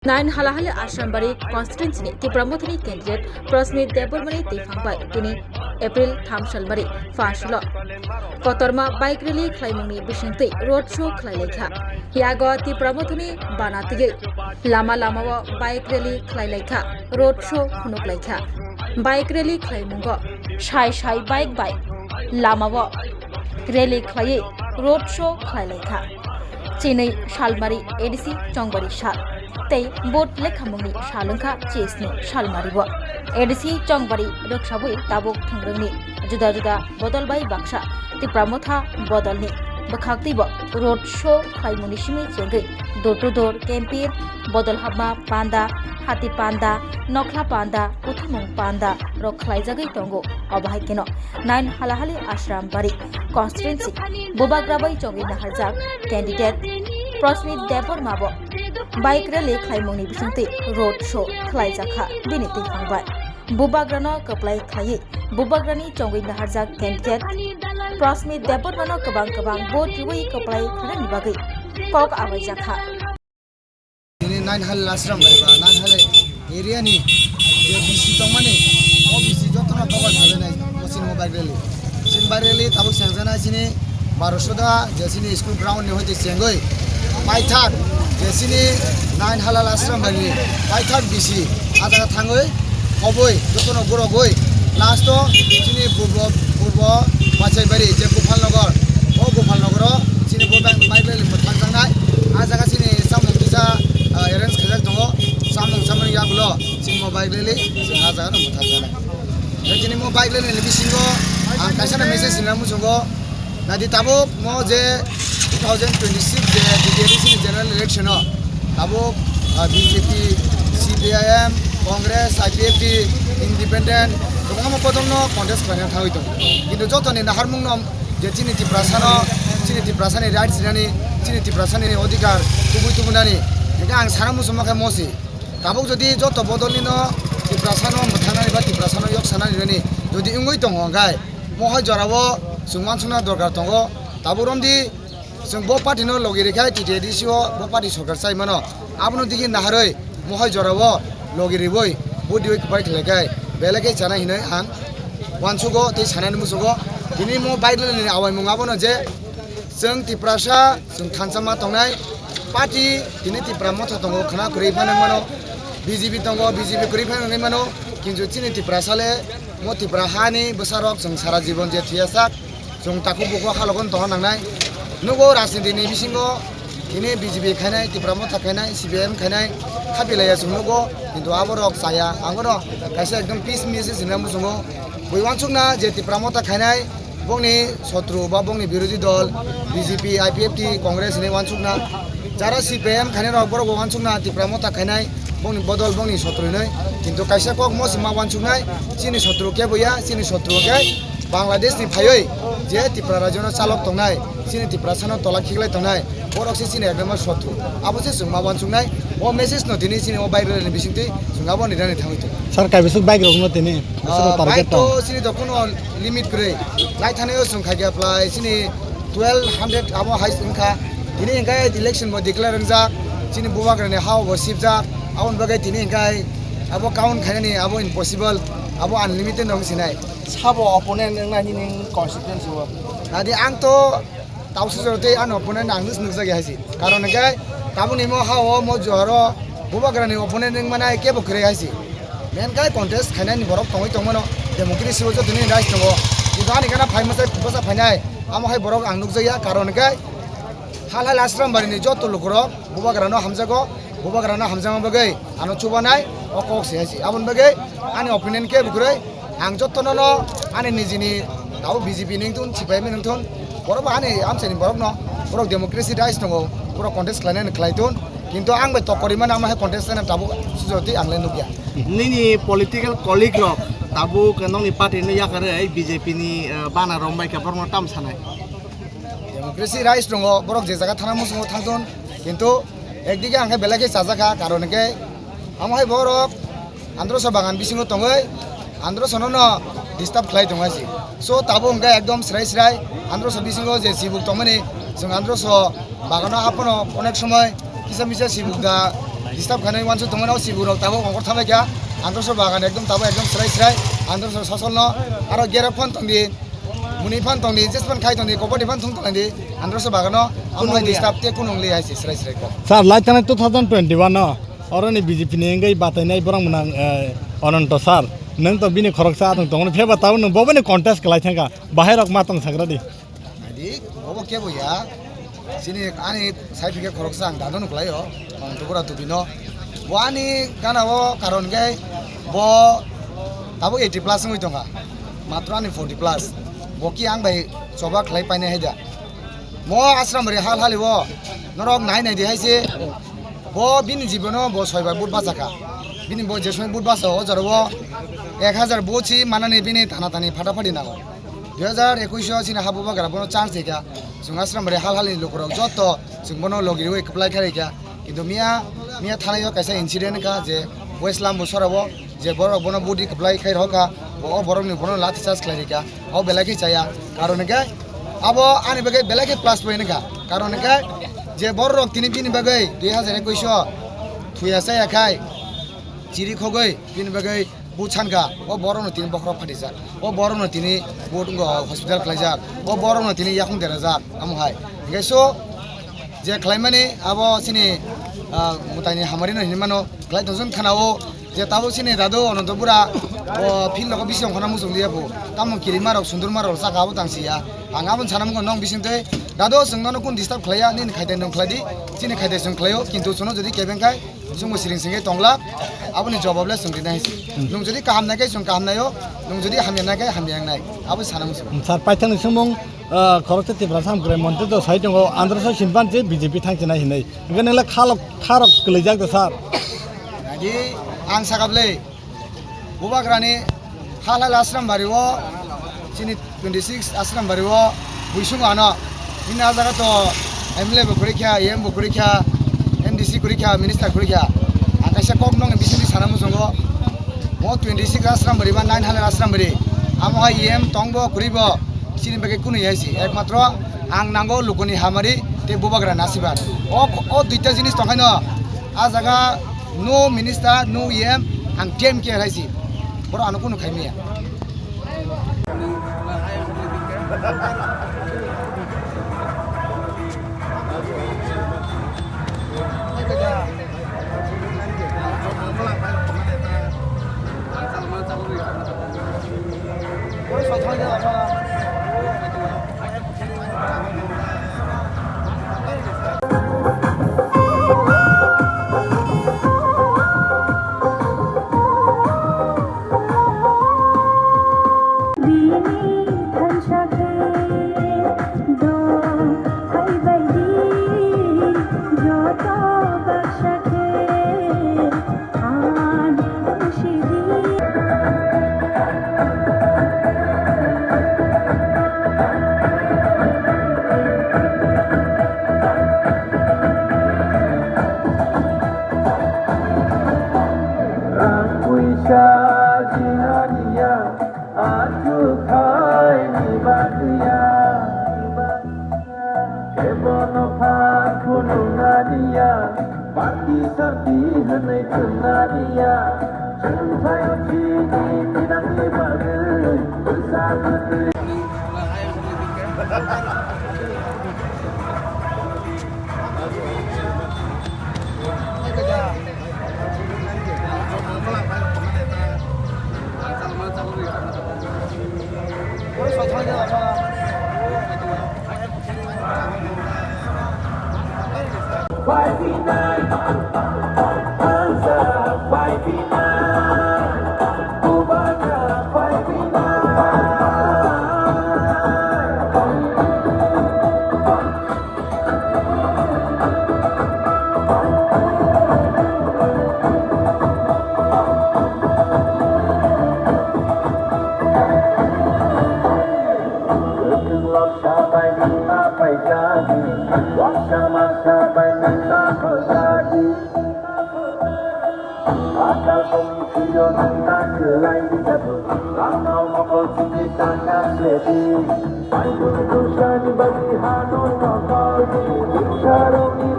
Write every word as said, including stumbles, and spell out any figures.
Nine Halahali Ashrambari constituency ni Tipra Mothani candidate Prasmit Debbarmani twiphang bai tini April tham salmari pha sulo kotorma bike rally khlaimungni bisingtwi road show khlailaikha. Yago Tipra Mothani bana twiwi lama lamao bike rally khlailaikha, road show phunuklaikha. Bike rally khlaimungo sai sai bike bai lamao rally khlaiwi road show khlailaikha. Chinwi salmari A D C Chongbari sal tei vote lekhamungni sal wngkha chisni salmaribo. A D C Chongbari rwksabwi tabuk thwngrwngni juda juda bodol bai baksa Tipra Motha bodolni bwkhaktwibo road show khlaimungni simi chengwi door to door campaign, bodol hapma panda, hati panda, nokhla panda, kuthumung panda rok khlaijagwi tongo. Obo hai kheno Nine Halahali Ashram Bari constituency Bubagra bai chongwi naharjak candidate Prasmit Debbarma bo bike rally khlaimungni bisingtwi road show khlaijakha bini twiphang bai. Bubagrano kwplai khlaiwi Bubagrani chongwi naharjak candidate Prasmit Debbarmano kwbang kwbang vote riwi kwplai khlainani bagwi kok abaijakha. Ini Nine Halahali Ashram bai ba Nine Halahali area ni je B C tongmani, o B C jotono cover khlainai o chini mobile rally. Chini mobile rally tabuk sengjaknai chini Barosoda je chini school ground ni hoite chengwi paithak je chini Nine Halahali Ashram bai ni paithak B C a jaga thangwi oboi jotono gorogoi last o chini purbo, purbo Pachaibari je Gopalnagar, o Gopalnagar o chini bo bike, bike rally mwthangjaknai. A jaga chini chamung kisa, ah, arrange khaijak tongo. Chamung chamung yagulo chini bo bike rally chini a jaga no mwthangjaknai. Tei chini bo bike rally ni bisingo ang kaisa na message sinna muchungo. Nadi tabuk mo je two thousand twenty-six je B J P ni general election o tabuk, ah, B J P, C P I M, Congress, I P F T, Independent, kwbangma bodolno contest khlaina thangwi tongo. Kintu jotoni naharmungno je chini Tiprasano, chini Tiprasani rights rinani, chini Tiprasani odhikar tubui tubunani, hingke ang sana muchungma khe mosi. Tabuk jodi joto bodolnino Tiprasano mwthangnani ba Tiprasano yok sanani rani jodi wngwi tongo hwnkhe, mohai jorao chwng uansukna dorkar tongo. Tabuk romdi chwng bo party no logi rikha, T T A D C o bo party sorkar chai mano. Abono digi naharwi mohai jorao logi riwi bo diwi kwbai khlaikhai belai khe chanai hinwi ang uansugo tei sanani muchungo. Tini mo bike rally ni awaimung abono je chwng Tiprasa chwng thansa ma tongnai party tini Tipra Motha tongo khna kwrwi phano mano, B J P tongo, B J P kwrwi phano wngwi mano, kintu chini Tiprasa le mo Tipra hani bwsarok chwng sara jibon je thuya sak. Chwng takhuk bukhuk halogo tongna nangnai. Nugo rajniti ni bisingo tini B J P khainai, Tipra Motha khainai, C P I M khainai, khapi laiya chwng nugo, kintu aborok chaya. Ang bono kaisa ekdom peace message hinna muchungo. Bui uansukna je Tipra Motha khainai, bongni sotru ba bongni birodhi dol, B J P, I P F T, Congress hinwi uansukna. Jara C P I M khainai rok borok bo uansukna Tipra Motha khainai, bongni bodol bongni sotru hinwi. Kintu kaisa kok mo se ma uansuknai, chini sotru kebo ya, chini sotru khe Bangladesh ni phaiwi je Tipra rajyo no chalok tongnai, chini Tiprasa no tola khiklai tongnai, borok se chini ekdom sotru. Abo se chwng ma uansuknai, o message no tini chini o bike rally ni bisingtwi chwng abo ni rani thangwi tongo. Sir, kaibisuk bike rok no tini, ah, target bike to tong. Chini to kuno limit kwrwi. Lai thani o chwng khaikhe apply chini twelve hundred abo hai wngkha. Tini hwnkhe election bo declare wngjak, chini Bubagrani ha bo sibjak, aboni bagwi tini hwnkhe abo count khainani abo impossible, abo unlimited no wngsinai. Sabo opponent wngna nini constituency o? Nadi ang to tausi jora tei ano opponent ang nus nukjak ya hai si. Karon hwnkhe tabukni mo ha o mo jora Bubagrani opponent wngmani kebo kwrwi hai si. Main khe contest khainani borok tongwi tongmano, democracy o jotoni rights tongo. Kintu ani gana phai masa bwsa phainai, amo hai borok ang nukjakya, karon hwnkhe Halahali Ashram Bari ni joto lukurok Bubagrano hamjago, Bubagrano hamjakma bagwi ano chubanai o kok se hai si. Aboni bagwi ani opinion khe bwkrwi ang jotono no ani nijini tabo B J P ni wngthun, C P I M ni wngthun, borok bo ani amchaini borokno, borok democracy rights tongo, borok contest khlainani khlai thun. Kintu ang bai tokkori mano, amo hai contest khlaina tabuk sujoti ang le nukya. Nini political colleague rok tabuk nokni party no yakarwi B J P ni, eh, bana rombai khe borokno tam sanai? Democracy rights tongo, borok je jaga thana muchungo thangthun, kintu ekdike ang khe belai khe chajakha, karon hwnkhe amo hai borok androso bagan bisingo tongwi androsono no disturb khlai tongo hai si. So tabuk hwnkhe ekdom srai srai androso bisingo je chibuk tongmani, chwng androso bagano haphano onek somoi kisa misa chibuk da Disturb khainai wansuk tongmano, sibu rok tabuk ongkhor thambai kha. Androso bagan ekdom tabuk ekdom srai srai. Androso sosol no aro gera phan tongdi, muni phan tongdi, jes phan khai tongdi, kobodi phan thung tongdi. Androso bagano amo hai disturb te kunung li hai se srai srai ko. Sir, lai thanai two thousand twenty-one no oroni B J P ni wngwi batainai borok mwnang, eh, Ananto sir. Nwng to bini khoroksa atwng tongmani phiyaba tabuk nwng bo bini contest khlai thangkha. Bahai rok ma tong sagra di. Naidi, bobo kebo ya. Chini ani side hwnkhe khoroksa ang dano nuklaio. Ang tubura tubino. Bo ani gana o karon khe bo tabuk eighty plus wngwi tongkha. Matro ani forty plus. Bo ki ang bai choba khlai painai haida. Mo Asrambari hal hali o norok nai nai di hai se. Bo bini jibono bo soibar but bachakha. Bini bo je somoi but bacha o jora o ek hajar but si manani bini thana thani phata phati nango. Dui hajar ekush o chini ha bubagra bono chance rikha. Chwng Asrambari hal halni lukurok joto chwng bono logi rwi kwplai kha rikha. Kintu miya, miya thanai o kaisa incident wngkha je West Lambu sora o je borok bono budi kwplai khai rokha, bo o borokni bono lathi charge khlai rikha. O belai khe chaya. Karon hwnkhe abo ani bagwi belai khe plus point wngkha. Karon hwnkhe je borok tini bini bagwi dui hajar ekush o thuya chaya khai chiri khogwi bini bagwi buchan kha, o borokno tini bokhorok phatijak, o borokno tini bo wngkha hospital khlaijak, o borokno tini yakung derajak, amo hai. Hingke so je khlaimani abo chini, ah, mwtaini hamari no hinwi mano, khlai tongsa khana o je tabuk chini dadu Ananto bura o field o bising khana muchung liya bo, tamo kirima rok sundurma rok saka abo tang siya, ang abo sana mukha nong bising tei dadu chwng nono kun disturb khlaiya, nini khaite nwng khlai di, chini khaite chwng khlaio, kintu chwngno jodi kebeng khai, Chwngbo siring singwi tongla, aboni jobab le chwng rinai se. Hmm. Nwng jodi kaham nai khe chwng kaham naio, nwng jodi hamya nai khe hamya wngnai. Abo sana muchung. Hmm, sir, paithakni swngmung, ah, khoroksa Tiprasa Hamkrai Montri to sai tongo, Androso Sinpan se B J P thang chinai hinwi. Hwnkhe nwng le khalok, kharok kwlwijak da, sir? Nadi, ang sakap le. Bubagrani hal hal Asrambari o chini twenty six Asrambari o buisung ano nini a jaga to M L A bo kwrwi kha, E M bo kwrwi kha, M D C kwrwi kha, minister kwrwi kha. Ang kaisa kok nokni bisingtwi sana muchungo. Mo twenty six Asrambari ba nine hal hal Asrambari. Amo hai E M tongbo kwrwibo chini bagwi kunu ya si. Ekmatro ang nango lukuni hamari tei bubagra nasibar. O, o duita jinis tongkhaino a jaga no minister, no E M, ang D M K hai si. Borok ano kunu khai maya. Bini thansa khe do hai bai di, joto baksa khe. Rang puisa jinaniya, achu khai ni bagwiya. Kebono phan phunuknaniya, party sarti hwnwi thumnaniya. Chwng thaio chini pinangni bagwi bwsa bwtwi. Kwthwng loksa bai nungna paijadi, waksa masa bai nungna paijadi. Atal tongni siro nungna kwlai rijadu, rangno mokol chini tangna sedi. Bai bwrwi dusani bagwi hano nokol di, dusarokni